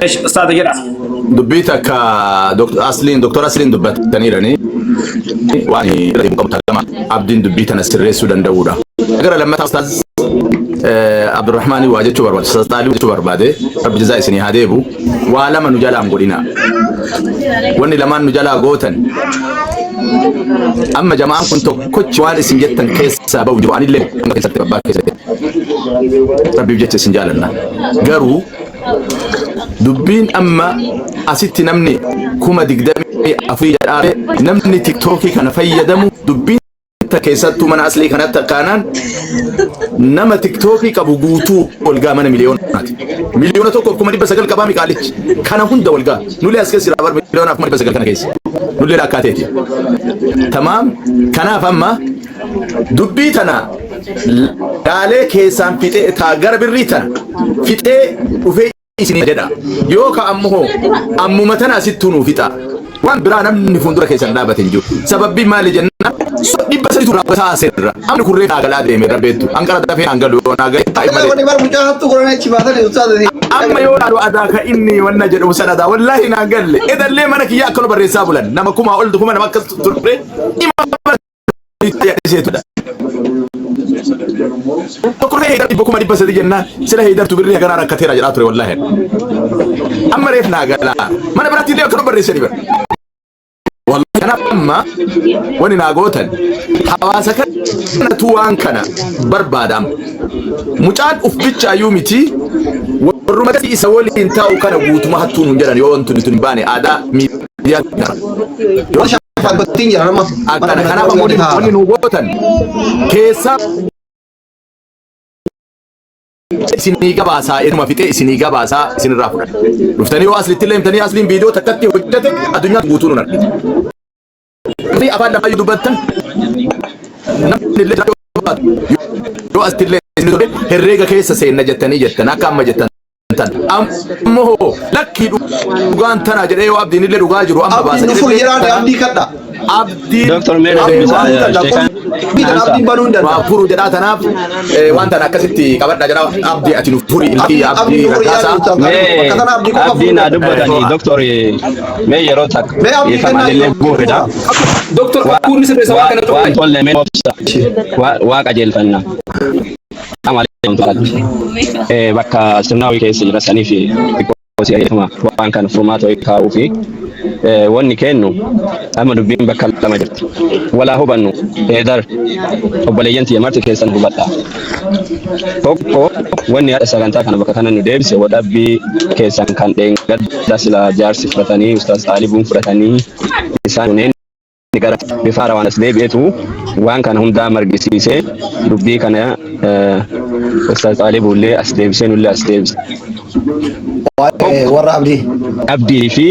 Esh ustaaza jedha. Dubbii takka Dr. Asliin Dr. Asliin dubbataniirani waan irra deemu qabu lama abdiin dubbii tana sirreessuu danda'uudha. Gara lammataa Ustaaz Abdurrahmaanii waa jechuu barbaade Ustaaz Xaalib jechuu barbaade Rabbi jazaa isinii haa deebu waa lama nu jalaa hin godhina. Wanni lamaan nu jalaa gootan amma jama'aan kun tokkochi waan isin jettan keessaa bahu jiru anillee keessatti abbaa keessatti Rabbiif jecha isin jaalanna. Garuu Dubbiin amma asitti namni 24,000 jedhaame namni tiktookii kana fayyadamu dubbiin ta keessattuu mana aslii kanatti akkaanaan nama tiktookii qabu guutuu walgaa mana miliyoonaati. 1,900,000 qabaa miqaalichi. Kana hunda walgaa. Nullee as keessa jira bar 1,900,000 kana keessa. Nullee lakkaateeti. Tamaam. Kanaaf amma Dubbii tana laalee keessaan fixee taa gara birrii tana fixee dhufee isinii jedha. Yoo ka ammoo ammuma tana asittuu nuu fixaa. Waan biraa namni fuuldura keessan dhaabate hin jiru. Sababbii maali jennaan 300tu raawwataa aseerra. Amni kurree naa galaa deeme irra beektu. Anqara dafee naan galu yoo naa gahe taa'i malee. Wani bar mucaa hattuu godhanii achi baatanii ustaaza. Amma yoo laalu adaa ka inni wanna jedhu sana adaa wallaahi naan galle. Edallee mana kiyya akkana barreessaa bulan. Nama kumaa ol kuma nama akkas turre. Dhiseetudha. Tokko heydar 300,000 jennaan sila heydartu birrii haganaa rakkateera jedhaa ture wallaahi. Amma reef naa galaa. Mana biraatti illee akkana barreessanii bara. Wallahi kanaaf amma wani naa gootan hawaasa kanatu waan kana barbaada amma. Mucaan uf bichaayyuu miti warruma isa waliin taa'u kana guutuma hattuu nuun jedhan yoo wanti nuti hin baane aadaa miidiyaa Yoo Fakkattiin jira nama. Akkana kanaaf ammoo wanni nu gootan keessaa isinii gabaasaa inuma fixee isinii gabaasaa isinirraa fudhata. Dhuftanii yoo aslitti illee himtanii asliin viidiyoo takkatti hojjete addunyaa guutuu nun argite. Fi afaan lafaa yoo dubbattan namni illee yoo asitti illee herreega keessa seenna jettanii jettan akka amma jettan tan ammoo hoo lakkii dhugaan tana jedhee yoo abdiin illee dhugaa jiru amma baasa Abdiin nu furi jedhee jedhaa abdii kadha. Abdiin Doktor mee Abdiin dubbisa waan danda'a. sheekaan Qulfii tana abdiin banuu hin waa danda'a. furu jedhaa tanaaf waan tana akkasitti qabadha jedhaa abdii ati nu furi ilmi Abdiin abdii abdiin nu furi raggaasaa yaadu ustaaz mee Bakka tana abdii qofa abdii furuu naa danda'a. dubbatanii doktor mee yeroo takka Mee abdii dhiifama kennaa anillee yeroo guufedha Doktor waa Fakkuun sirreessa waan waa kana waan cufa. tolle mee obsa waa waa qajeelfanna. Bakka sirnaawii keessa jira sanii fi xiqqoo si ajeefama waan kana furmaata wayii kaa'uu fi wanni kennu amma dubbiin bakka lama jirti. Walaa hubannu eedar obboleeyyan tiyya marti keessan hubadha. Tokko wanni haadha sagantaa kana bakka kana nu deebise wadhabbii keessan kan dheengadda sila jaarsi fudhatanii ustaaz Xaalibuun fudhatanii isaan kunneen gara bifa haarawaan as deebi'etu waan kana hundaa margisiisee dubbii kana Ustaaz Xaalibuullee as deebisee nullee as deebise. Waa'ee warra abdii. Abdii fi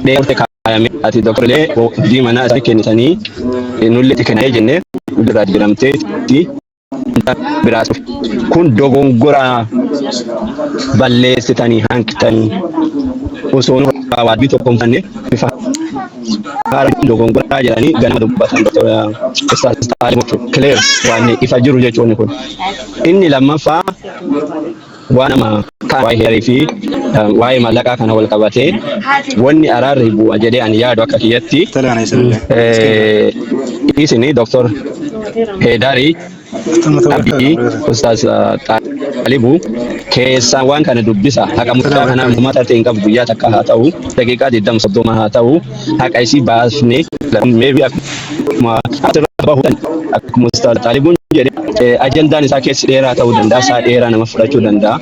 dheerte kaayame ati doktorilee abdii manaa isaanii kennitanii nullee itti kennee jennee irraa jijjiiramtee biraas dhufe. Kun dogongora balleessitanii hanqitanii osoo nurraa waa dubbii tokko hin fudhanne bifa haaraan dogongoraa jedhanii ganama dubbatan Dr. Ustaaz Xaalib jechuudha. Clear waan ifa jiru jechuun kun. Inni lammaffaa waan amma kaan waa'ee heerii fi waa'ee maallaqaa kana wal qabatee wanni araarri bu'a jedhee ani yaadu akka kiyyatti isini Dr. Heedarii Abdii Ustaaz Xaalibu keessaa waan kana dubbisa haqa mucaa kanaa uummata ta'e hin qabu guyyaa takka haa ta'u daqiiqaa 20 30 haa ta'u haqa isii baasne maybe akkuma asirra bahu akkuma Ustaaz Xaalibuun jedhe ajandaan isaa keessi dheeraa ta'uu danda'a isaa dheeraa nama fudhachuu danda'a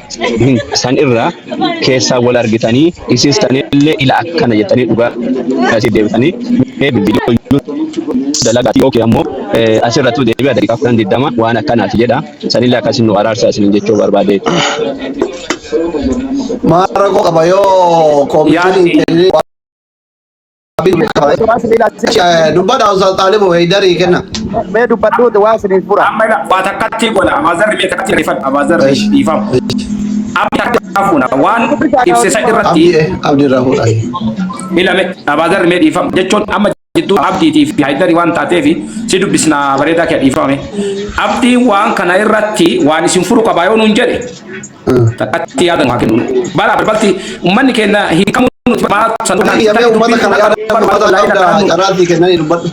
san irra keessaa wal argitanii isis sanillee ila akkana jettanii dhugaa asii deebitanii maybe viidiyoo dalagaa yookiin ammoo asirrattuu deebi'a daqiiqaa 10 20 waan akkanaati jedha sanillee akkasiin nu araarsa isiniin jechuu barbaade. Maal rakkoo qaba yoo koomishinii Yaadni Dubbadha Ustaaz Xaalibu Heydarii kenna. Mee dubbadhuuti waa isiniif fura. Amma ila waa takkatti godha. Abaazarri mee takkatti rifadha. Abaazarri dhiifama. Amma takka fuuna waan ibse san irratti Abdii abdii irraa fuudha. ilame abaazarri mee dhiifama jechuun amma. Jidduu Abdiitii fi Hayidarii waan taateef si dubbisna, bareedaa kee dhiifame. Abdiin waan kana irratti waan isin furu qabaa yoo nuun jedhe, takkatti yaada nu haa kennu. Bara balbalti uummanni keenya hiikamuu nuti maa sanduuqa. Kiyyamee uummata kana yaada uummata qabda, carraatii kennanii dubbadhu.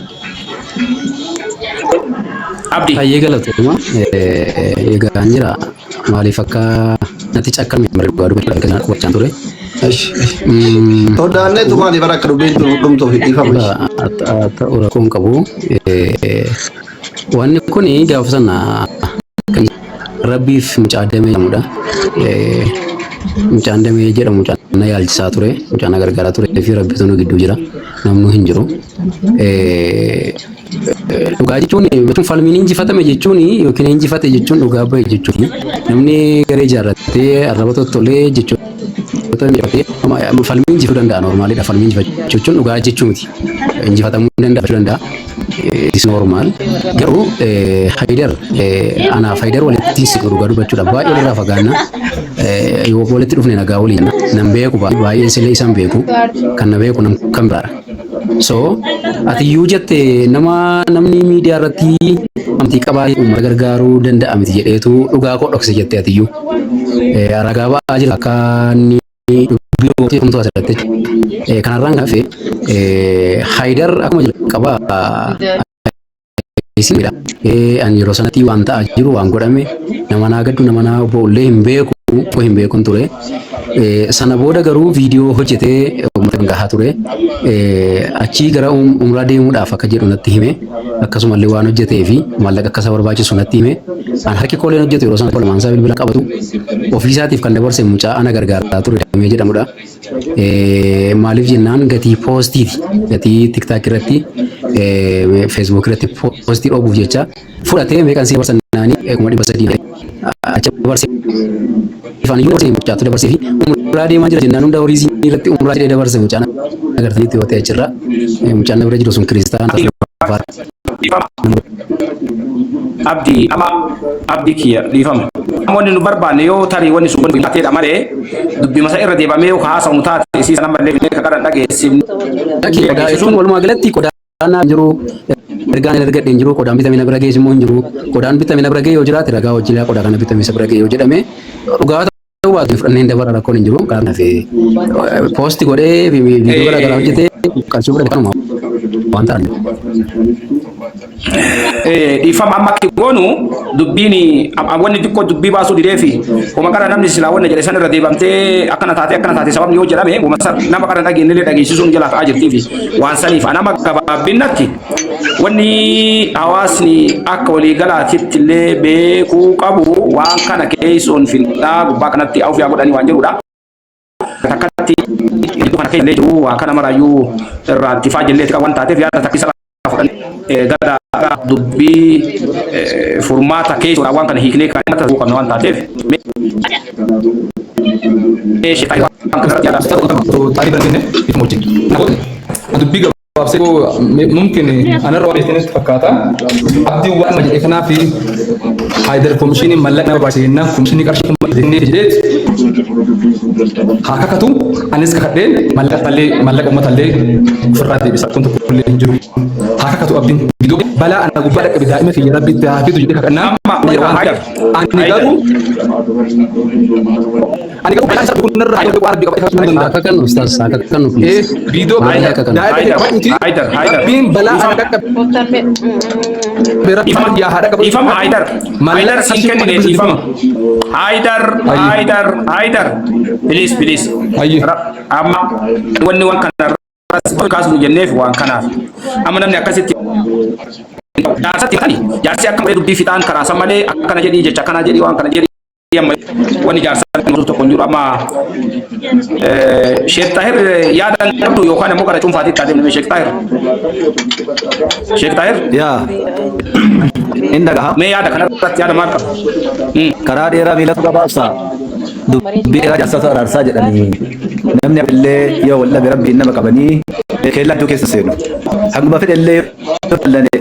Abdii. Baay'ee galatooma. Egaa jira, maaliif akka natti cakkame dhugaa dubbachuu akka isaan qubachaan ture. Sodaannee tumaanii bara akka dubbiin dhumtuuf dhiifama. Ta'uu rakkoon qabu. Wanni kun gaafa sana kan Rabbiif mucaa Damee jedhamudha. Mucaan Damee jedhamu mucaa na yaalchisaa ture, mucaa na gargaaraa ture fi Rabbitu nu gidduu jira. Namnu hin jiru. Dhugaa jechuun falmiin injifatame jechuun yookiin injifate jechuun dhugaa bahe jechuudha. Namni garee ijaarratee arraba tottolee jechoota injifatee falmii injifachuu danda'a, normalidha. Falmii injifachuu jechuun dhugaa jechuu miti. Injifatamuu danda'a danda'a. Is normal. Garuu Haydar, anaaf Haydar walitti siqu dhugaa dubbachuudha. Baay'ee walirraa fagaanna. Yoo walitti dhufne nagaa waliin nan beeku, baay'een sillee isaan beeku, kan na beeku nam kan biraadha. So ati iyyuu jette nama namni miidiyaa irratti amantii qabaa uummata gargaaruu danda'a miti jedheetu dhugaa koo dhokse jette ati iyyuu. Ragaa ba'aa jira akka inni dubbii gootee asirratti. Kanarraan kan hafe, Haydar akkuma jalqabaa isinidha. Ani yeroo sanatti waan ta'aa jiru, waan godhame, nama naa gaddu, nama naa bo'ullee hin beeku, hin beekun ture. Sana booda garuu viidiyoo hojjetee uummata gahaa ture. Achii gara umraa deemuudhaaf akka jedhu natti hime. Akkasumallee waan hojjetee fi maallaqa akka isa barbaachisu natti hime. An harki kooleen hojjetu yeroo sana lamaan isaa bilbila qabatu. Ofiisaatiif kan dabarse mucaa ana gargaaraa ture Damee jedhamudha. Maaliif jennaan, gatii poostiiti. Gatii TikTok irratti, Facebook irratti poostii dhoobuuf jecha fudhatee meeqan si dabarsan naanii 300,000 achi dabarsee. Ifaan iyyuu dabarsee, mucaatu dabarsee fi umraa deemaa jira jennaan hunda horii isinii irratti umraa jedhee dabarse mucaan agartaniitti yoo ta'e achirra. Mucaan na bira jiru sun kiristaana. Dhiifama. Abdii, amma abdii kiyya, dhiifama. Wanni nu barbaanne yoo tarii wanni sun wanni taateedha malee, dubbii masa irra deebamee yoo haasawu taate isii sana malee ka qaran dhageessifne. Qodaa jechuun walumaa galatti qodaan hin jiru, ergaan hin argadhe hin jiru, qodaan bitame na bira geessu immoo hin jiru. Qodaan bitame na bira ga'e yoo jiraate, ragaa wajjin qodaa kana bitame isa bira ga'e yoo jedhame, dhugaa ta'uu baatu fudhannee hin dabara, rakkoon hin jiru. Kanaaf poosti godhee viidiyoo garaa garaa hojjetee qarshii fudhate, kanuma waan ta'an. Dhiifama, amma akka goonu dubbiin wanni xiqqoo dubbii baasuu didee fi homa qara namni silaa wanna jedhe san irra deebamtee akkana taate, akkana taate, sababni yoo jedhame homa nama qara dhageenye illee dhageessisuun jalaa ta'aa jirtii fi waan saniif anama gabaabbinatti wanni hawaasni akka waliigalaatitti illee beekuu qabu waan kana keessoon finxaa gubbaa kanatti awfiyaa godhanii waan jedhudha. Takkatti gidduu kana keessa illee jiru waa kana maraayyuu irraa ittifaa jennee waan taateef yaada takkisa fudhannee gara dubbii furmaata keessoodha waan kana hiiknee kan ta'uu qabna waan taateef. Dubbii gabaabsee mumkin anarra waan beektanitti fakkaata. Abdiin waan amma jedhe kanaaf Haayidar komishinii mallaqa nama barbaachise jennaan komishinii qarshii 8,000 jedheet haa kakatu, anis kakadheen mallaqa illee, mallaqa uummata illee ofirraa deebisa, kun tokko illee hin jiru. Haa kakatu abdiin, viidiyoo balaa ana gubbaa dhaqqabe daa'ima kiyya Rabbitti haa fidu jedhee kakannaa waan ta'eef, ani garuu balaa isa kun narraa haa waan Rabbi qaba kakachuu danda'a. Haa kakannu ustaaz, haa kakannu please. Viidiyoo daa'ima kiyya qabadhuuti Rabbiin balaa ana dhaqqabe Rabbi yaa haadha qabu. Dhiifama Haayidar. Haayidar siin kennine, dhiifama. Haayidar, Haayidar, Haayidar. Please, please. Amma wanni waan kana kaasnu jenneef waan kanaaf. Amma namni akkasitti jaarsatti tani jaarsi akka malee dubbii fixaan karaa san malee akkana jedhii, jecha akkana jedhii, waan kana jedhii, amma wanni jaarsa tokko hin jiru. Amma Sheekh Tahir yaada hin qabdu yookaan immoo gara cuunfaatitti adeemne? Sheekh Tahir. Sheekh Tahir. Yaa. Inni dhagaha. Mee yaada kanarratti yaada maal qabdu? Karaa dheeraa miilatu gabaabsa. Dubbii dheeraa jaarsatu araarsaa jedhanii. Namni illee yoo wal dhabe Rabbiin nama qabanii keellaa hedduu keessa seenu. Hanguma fedhe illee yoo dallane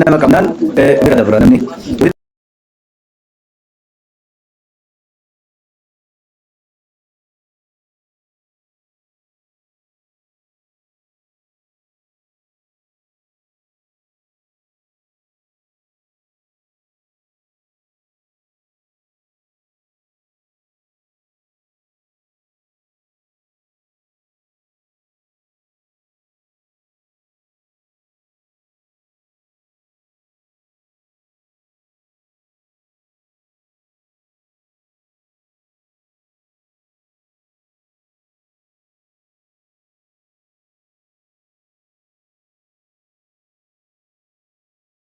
nama qabnaan bira dabra namni.